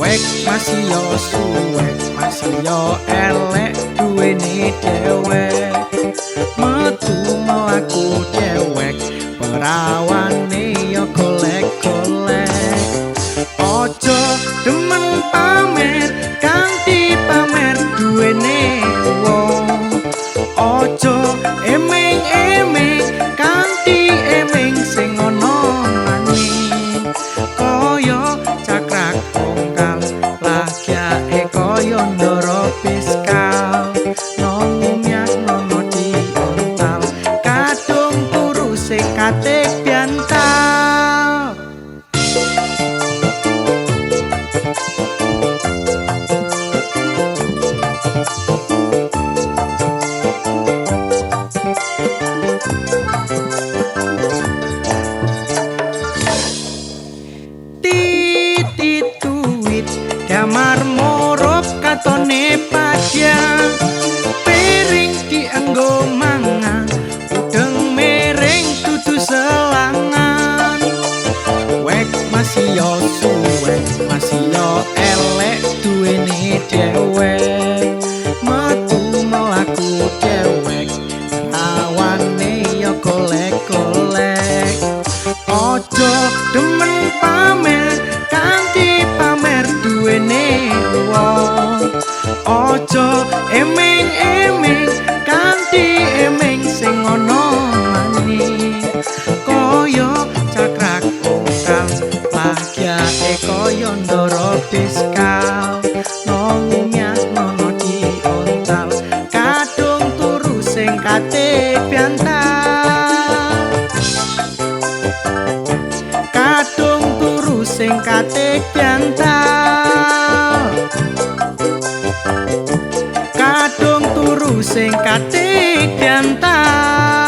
Wek masih yo suwek, masih yo elek duweni dhewek. Metu mlaku dhewek, perawane yo golek-golek. Ojo demen pamer, kanthi pamer duwene wong. Ojo emeng-emeng, kanthi emeng sing ana maning. Kaya cakrak ongkal, lagake kaya ndara piskal. Nongumyah nono diontal, kadung turu sing katik biantal. Titi tuwit damar morop katone padhang, piring dienggo mangan, udeng miring dudu selangan. Wek masih yo suwek, masih yo elek duweni dhewek. Metu mlaku dhewek, rawane yo golek-golek. Ojo demen pamer, kanthi pamer duwene wong. Ojo emeng-emeng, kanthi emeng sing ana maning. Kaya cakrak ongkal, lagyake kaya ndara piskal. Nongumyah nono diontal, kadung turu sing katik biantal. Kadung turu sing katik biantal. Kadung turu sing katik biantal.